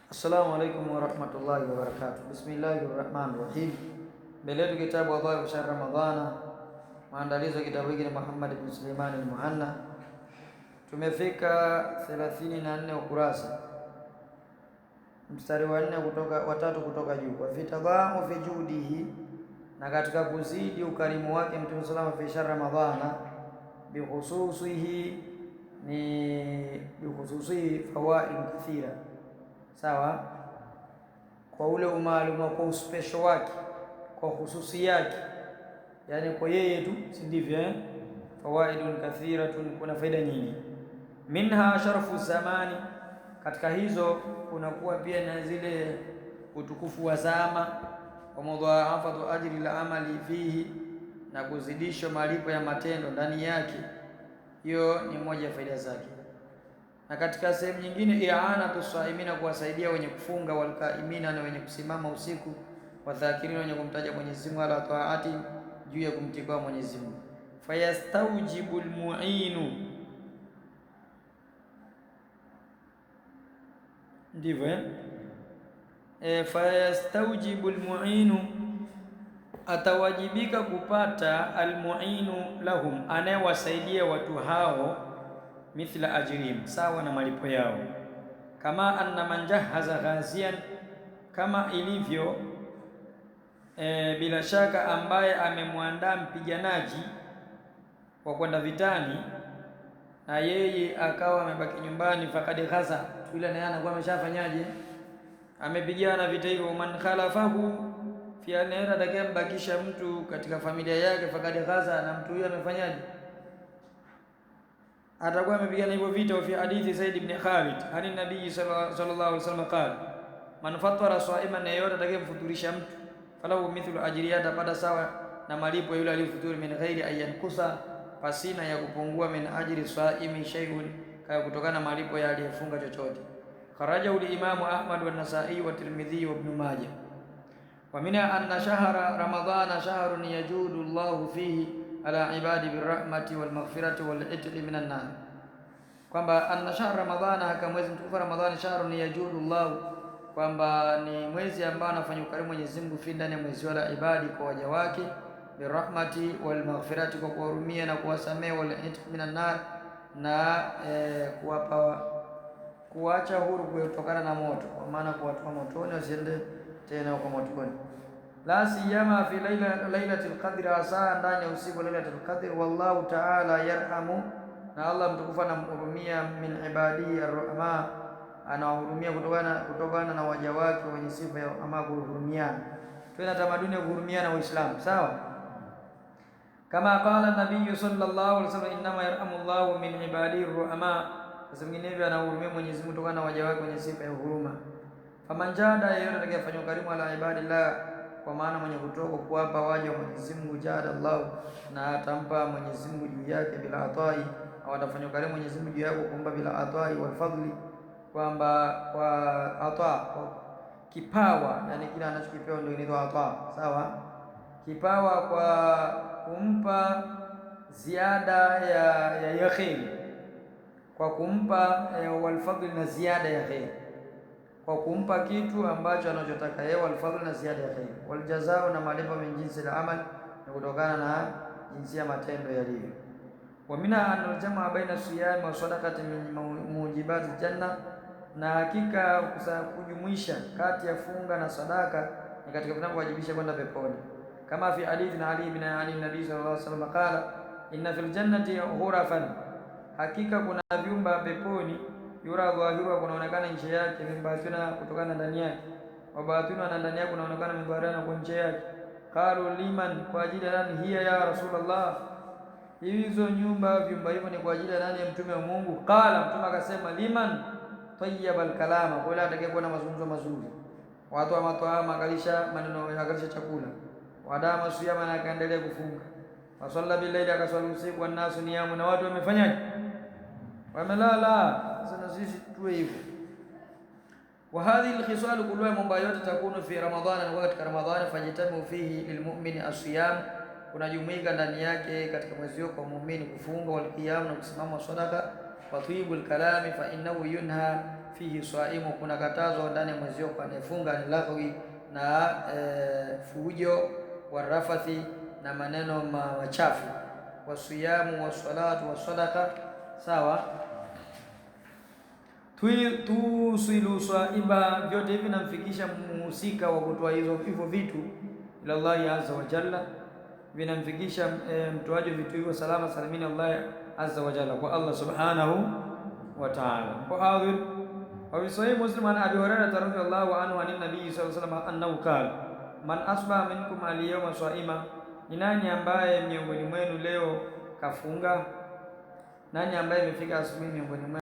Assalamu alaikum warahmatullahi wabarakatuh. Bismillahir Rahmanir Rahim. Mbele yetu kitabu Adhabu Shahr Ramadhana. Maandalizi ya kitabu hiki ni Muhammad ibn Suleiman al-Muhanna. Tumefika 34 ukurasa, mstari wa 4 kutoka watatu kutoka juu. Wa fitadhamu fi judihi, na katika kuzidi ukarimu wake Mtume sallallahu alayhi wasallam fi shahr Ramadhana bikhususihi, ni bikhususihi fawaid kathira, sawa, kwa ule umaalumu, kwa uspesho wake, kwa hususi yake, yani kwa yeye tu, si ndivyo eh? Fawaidun kathiratun, kuna faida nyingi. Minha sharafu zamani, katika hizo kunakuwa pia na zile utukufu wa zama, wa mudhaafatu ajri la amali fihi, na kuzidishwa malipo ya matendo ndani yake. Hiyo ni moja ya faida zake. Na katika sehemu nyingine, i'anatu saimina, kuwasaidia wenye kufunga, walkaimina, na wenye kusimama usiku, wadhakirina, wenye kumtaja Mwenyezi Mungu, ala taati, juu ya kumtikwa Mwenyezi Mungu. Fayastaujibu almuinu, ndivyo eh? Fayastaujibu almuinu, atawajibika kupata almuinu lahum, anayewasaidia watu hao, mithla ajrihim, sawa na malipo yao. Kama anna man jahaza ghazian, kama ilivyo bila shaka ambaye amemwandaa mpiganaji wa kwenda vitani na yeye akawa amebaki nyumbani, fakad ghaza, yule naye anakuwa ameshafanyaje? Amepigana vita hivyo. Man khalafahu fi anera, atakayembakisha mtu katika familia yake, fakad ghaza, na mtu huyo amefanyaje? Atakuwa amepigana hivyo vita. Fi hadithi Zaid ibn Khalid ani nabii sallallahu alaihi wasallam qala man fatara saiman, na yeyote atakayemfuturisha mtu, falahu mithlu ajri, atapata sawa na malipo yule aliyofuturi, min ghairi ayankusa, pasina ya kupungua, min ajri saimi shay'un, kaya kutokana na malipo ya aliyefunga chochote. Kharajahu al-Imamu Ahmad wa Nasai wa Tirmidhi wa Ibn Majah. Wa minha anna shahra ramadhana shahrun yajudu Allahu fihi ala ibadi birahmati wal maghfirati wal itqi minan nar, kwamba anna shahr ramadhana, haka mwezi mtukufu Ramadhani, shahrun yajudu Allahu, kwamba ni mwezi ambao anafanya ukarimu Mwenyezi Mungu fi ndani ya mwezi wala ibadi, kwa waja wake, birahmati wal maghfirati, kwa kuwahurumia na kuwasamehe, wal itqi minan nar, na kuwapa kuacha huru kutokana na moto, kwa maana kuwatoa motoni wasiende tena huko motoni. La siyama fi lailatul qadri, hasa ndani ya usiku lailatul qadri. Wallahu ta'ala yarhamu, na Allah mtukufu anamhurumia, min ibadihi arrahma, anawahurumia kutokana na waja wake wenye sifa ya ama kuhurumiana. Tuwe na tamaduni ya kuhurumiana Waislamu, sawa? Kama qala nabiyu sallallahu alaihi wasallam, innama yarhamu Allahu min ibadihi arrahma, sasa vinginevyo anahurumia Mwenyezi Mungu kutokana na waja wake wenye sifa ya huruma. Faman jada, yeyote atakayefanya ukarimu, ala ibadillah, kwa maana mwenye kutoka kuwapa waja wa Mwenyezi Mungu, jada Allah, na atampa Mwenyezi Mungu juu yake, bila atai, au atafanya ukarimu Mwenyezi Mungu juu yake kumpa bila atai wal fadli, kwamba kwa ata, kwa kipawa, yani kile anachokipewa ndio inaitwa ata, sawa? Kipawa kwa kumpa ziada ya kheri, kwa kumpa walfadhli na ziada ya kheri, kwa kumpa kitu ambacho anachotaka yeye, walfadhli na ziada ya kheri, waljazao na malipo min jinsi la amal, ni kutokana na jinsi ya matendo yalivyo. Wa minha anna aljamaa baina siyami wa sadaqati min mujibati janna, na hakika kujumuisha kati ya funga na sadaka ni katika vinavyowajibisha kwenda peponi, kama fi hadithi na Ali ibn Ali nabii sallallahu alaihi wasallam qala inna fil jannati ghurafan, hakika kuna vyumba peponi, yura dhahiru, kunaonekana nje yake, mimbatuna, kutokana ndani yake, wabatuna, na ndani yake kunaonekana mimbarana, kwa nje yake. Qalu liman, kwa ajili ya nani? Hiya ya Rasulullah, hizo nyumba vyumba hivyo ni kwa ajili ya nani, ya mtume wa Mungu? Qala, mtume akasema, liman tayyaba alkalama, kwa yule atakayekuwa na mazungumzo mazuri, watu wa mataama, akalisha maneno, akalisha chakula, wadama siyama, na akaendelea kufunga, wasalla billaili, akaswali usiku, wannasu niyamu, na watu wamefanyaje? Wamelala. Sasa na sisi tuwe hivyo. Wa hadhihi alkhisal kulluha, mambo yote takunu fi Ramadhana, na katika Ramadhani, fajitamiu fihi lilmu'mini asiyam, kunajumuika ndani yake katika mwezi huo kwa muumini kufunga, walqiyam, na kusimama sadaka, wa tibul kalami, fa innahu yunha Fihi swaimu, kuna katazo ndani ya mwezi huo kwa anayefunga, ni laghwi na fujo, warafathi na maneno machafu, wasiyamu wassalatu wassadaka. Sawa, tusilu swaiba, vyote hivi namfikisha muhusika wa kutoa hizo hivyo vitu ila Allahi azza wa jalla, vinamfikisha mtoaji vitu hivyo salama salimini Allah azza wa jalla, kwa Allah subhanahu wa ta'ala. Kwa hadhir wa fi sahih Muslim an Abi Hurairah radhiyallahu anhu anin nabii sallallahu alayhi wasallam annahu qala man asbaha minkum al-yawma saima, ni nani ambaye miongoni mwenu leo kafunga? Nani ambaye imefika asubuhi miongoni mwenu